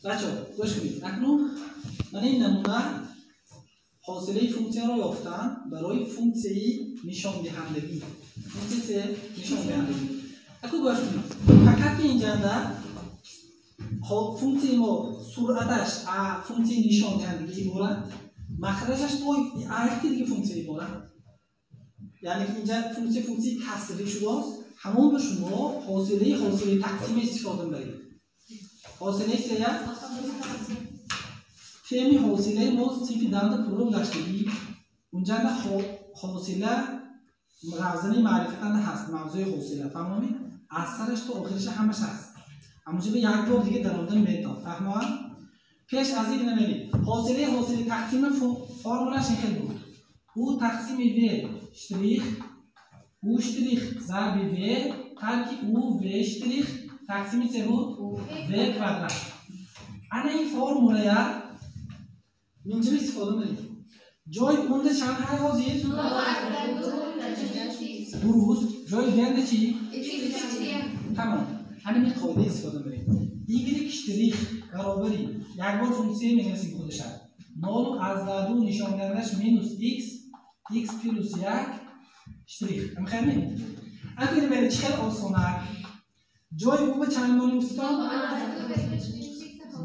бачаҳо гӯш кунед. Акнун ман ин намуна ҳосилаи функсияро ёфтам барои функсияи нишондиҳандагӣ. Функсияи нишондиҳандагӣ. Акнун гӯш кунед. Фақат ки инҷанда функсияи мо суръаташ а функсияи нишондиҳандагӣ иборат, махраҷаш бо якти дига функсия иборат. Яъне ки инҷа функсия функсияи касрӣ шудааст, ҳамон ба шумо ҳосилаи тақсима истифода мебаред. Ҳосилаи сея теми ҳосилаи мо синфи даҳда пурра гаштагӣ. Унҷанда ҳосила равзани маърифатанда ҳаст, мавзӯи ҳосила. Фаҳмомед? Аз сараш то охириша ҳамаш ҳаст. Ҳамонҷо як бор дига даромадан метавон. Фаҳмоам? Пеш аз ин намедид. Ҳосилаи тақсима формулаш ин хел буд. У тақсими в штрих, у штрих зарби в тарки у в штрих тақсими се буд в квадрат. Ана ин формулая минҷо истифода мебарем. Ҷои унда чанд ҳай ҳозир? Дуруст. Ҷои в-нда чӣ? Тамом. Ҳамин қоида истифода мебарем. Y штрих баробари як бор функсия менависем худаша. 0,2 нишондиҳандаш минус x, x плюс 1 штрих. Ҳамин хел? Акнун бинед чӣ хел осонак. Ҷои у ба чанд монем гуфтам?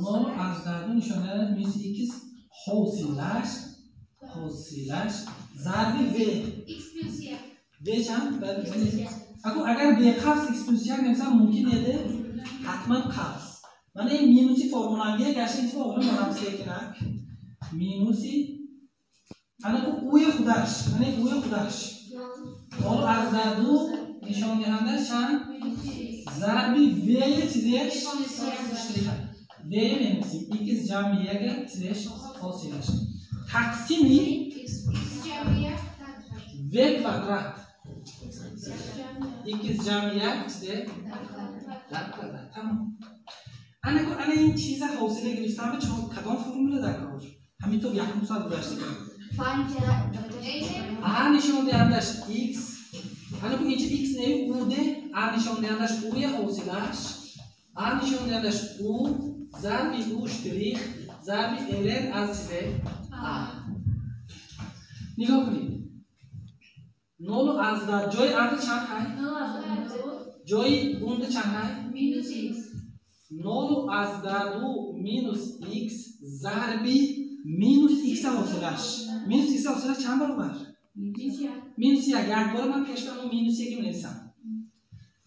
0,2 нишондиҳандаш минус x ҳосилаш зарби v. X плюс 1. V чанд? Акнун агар беқавс x плюс 1 нависам мумкин неде? Ҳатман қавс. Мана ин минуси формулангия гашта инҷо оварам манам секинак. Минуси ана уи худаш, мана уи худаш. 0,2 нишондиҳандаш чанд? Зарби v чизеш? Штрих. V менависем. X ҷамъи 1 чизеш ҳосилаш. Тақсими v квадрат. X ҷамъи 1 чизе? Дар квадрат. Тамом. Ана ин чиза ҳосила гирифтан ба кадом формула дар кор? Ҳамин то якум соат гузашта. А нишондиҳандаш x, ана инҷа x не u д, а нишондиҳандаш u ҳосилаш, а нишондиҳандаш u зарби u штрих зарби ln аз чизе? А. Нигоҳ кунед. 0,2 ҷои а чанд ҳай? Ҷои унда чанд ҳай? Минус x. 0,2 минус x зарби минус x ҳосилаш. Минус x ҳосилаш чанд баробар? Минус 1. Як бора ман пеш барам минус 1 менависам.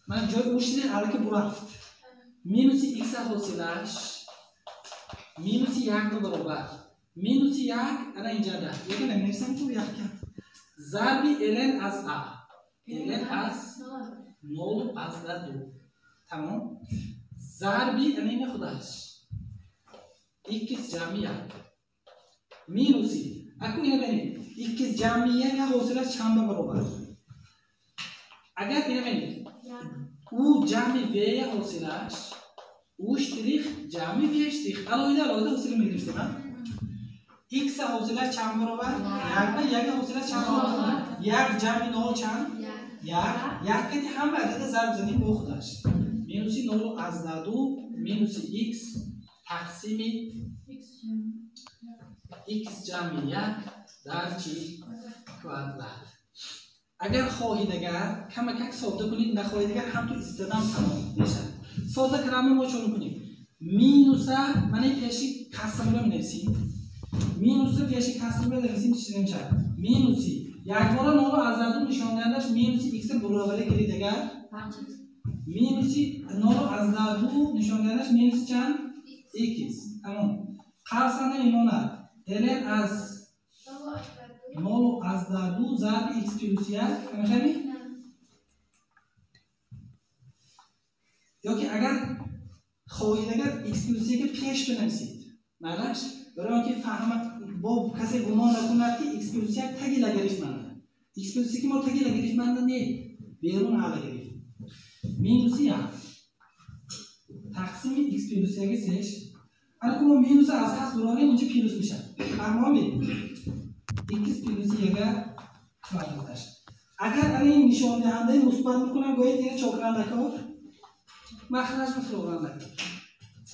Ман ҷои u штрих аллака бурафт. Минуси x ҳосилаш минуси 1 баробар. Минуси 1 ана инҷада. Яке наменависам ку як. Зарби ln аз a. ln аз 0,2. Тамом. Зарби ана ин худаш. X ҷамъи 1. Минуси. Акнун ина бинед. X ҷамъи 1 ҳосилаш чанд баробар? Агар ина бинед. U ҷамъи v ҳосилаш u штрих ҷамъи v штрих. Алоҳида алоҳида ҳосила мегирифтем, ҳа? X ҳосилаш чанд баробар? 1 ба 1 ҳосилаш чанд баробар? 1 ҷамъи 0 чанд? 1. 1 кати ҳама адада зарб занем бо худаш. Минуси 0,2 минуси x тақсими x ҷамъи 1 дар чи? Квадрат. Агар хоҳед агар камакак содда кунед, нахоҳед агар ҳам ту истадам тамом мешавад. Содда кардам мо чун кунем? Минуса мана пеши касрро менависем. Минуса пеши касрро менависем чӣ мешавад? Минуси якбора 0,2 нишондиҳандаш минуси x баробари гирид агар минуси 0,2 нишондиҳандаш минуси чанд? X. Тамом. Қавсанда мемонад. ln аз 0,2 зарби x плюс 1. Ҳамин? Ёки агар хоҳед агар x плюс 1 пеш бинависед. Малаш? Барои он ки фаҳмат бо касе гумон накунад ки x плюс 1 таги логарифм манда. X плюс 1 мо таги логарифм манда не. Берун логарифм. Минуси 1 тақсими x плюс 1 сеш. Ана мо минус аз қасд бурорем инҷа плюс мешавад. Фаҳмомед? X плюс 1 квадраташ. Агар ана ин нишондиҳандаи мусбат мекунам, гоҳед ина чокрандакор махраҷ мефурорандакор.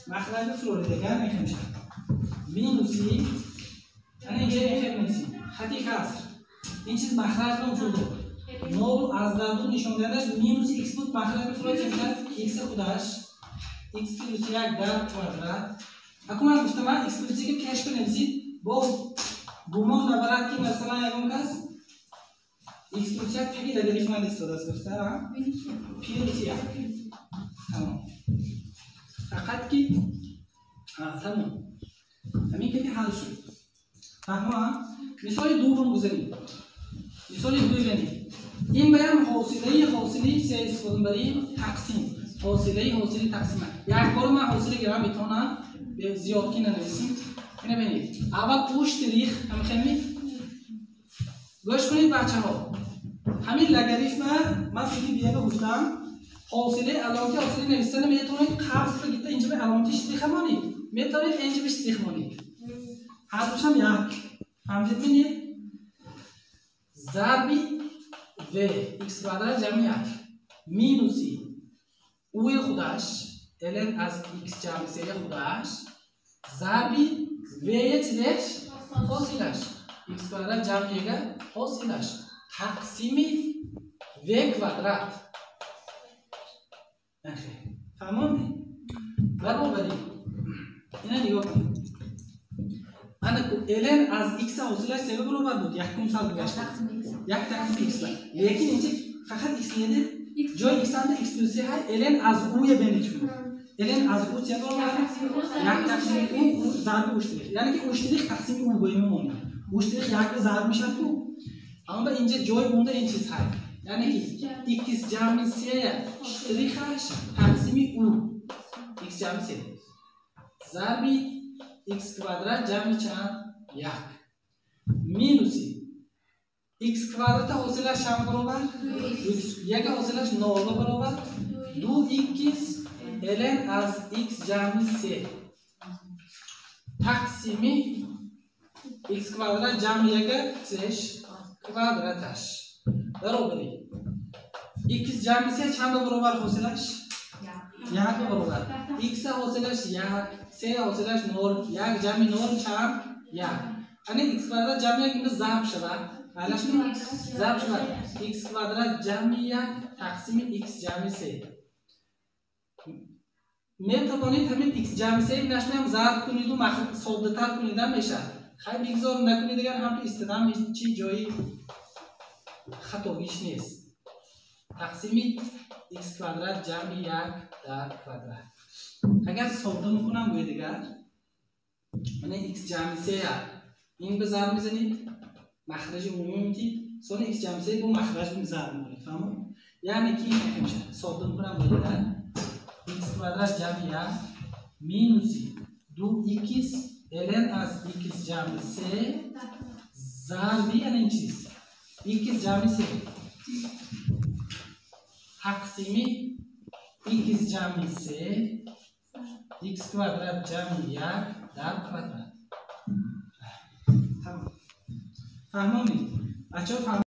مخرج فلوریدگان این میشه مینوسی یعنی اینجا این میسی خطی کسر این چیز مخرج به وجود 0 از 2 نشون دادنش مینوس x بود مخرج فلوریدگان x خودش x پلوس 1 در کوادرات اكو من گفتم من x پلوس 1 پیش بنویسید با گمان نبرد که مثلا یکم کس x پلوس 1 تگی لگریف من استفاده است گفته پلوس 1 تمام فقط که تمام همین که حل شد فهمه مثال دوم گذاریم مثال دوم این بیان حاصله چه استفاده بریم تقسیم حاصله تقسیم یک بار من حاصله گرم میتونم به زیاد که ننویسیم اینو ببینید اول پشت ریخ هم خیلی گوش کنید بچه ها همین لگاریتم من فیلی بیه گفتم حاصله علامت حاصله نویسنده میتونید قبض بگید اینجا به علامت شتریخ مانید میتونید اینجا به شتریخ مانید هر دوشم یک فهمیدید منی ضربی و x کوادرات جمع یک مینوسی اوی خودش ln از x جمع 3 خودش ضربی و چیزش حاصلش x کوادرات جمع یک حاصلش تقسیمی و کوادرات فهموندی؟ برابری اینا نگاه کنید انا ln از x حاصلش 3 برابر بود یکم سال گذشت یک تقسیم x بود لیکن اینجا فقط x نه جای x هم x پلس 3 ln از او بینید ln از او چه برابر یک تقسیم او ضرب او شتریخ یعنی که او شتریخ تقسیم او گوییم میمونه او شتریخ یک به ضرب میشه کو اما اینجا جای مونده این چیز هست یعنی که x جمع 3 شتریخش تقسیم او x جمع 3 ضربی x کوادرات جمع چند یک مینوسی x کوادرات حاصلش چند برابر یک حاصلش 0 برابر 2 x ln از x جمع 3 تقسیمی x کوادرات جمع یک سش کوادراتش برابری x جمع 3 چند برابر حاصلش یک برابر x حاصلش یک 3 حاصلش 0 یک جمع 0 چند یک یعنی x کوادرات جمع یک اینجا ضرب شود معلش ضرب شود x کوادرات جمع یک تقسیم x جمع 3 میتوانید همین x جمع 3 نشنه هم ضرب کنید و ساده تر کنید هم میشه خیلی بگذار نکنید اگر هم تو استدام چی جایی خطاگیش نیست تقسیم x کوادرات جمع یک در کوادرات اگر ساده میکنم گوی دیگر یعنی x جمع 3 این به ضرب میزنید مخرج عمومی میتید سون x جمع 3 با مخرج ضرب میکنید فهمید یعنی که این میشه ساده میکنم گوی دیگر x کوادرات جمع یک مینوسی 2x ln از x جمع 3 ضربی یعنی این چیز x جمع 3 تقسیمی x جمع 3 x کوادرات جمع 1 در کوادرات. تمام. فهموندید؟ بچه‌ها.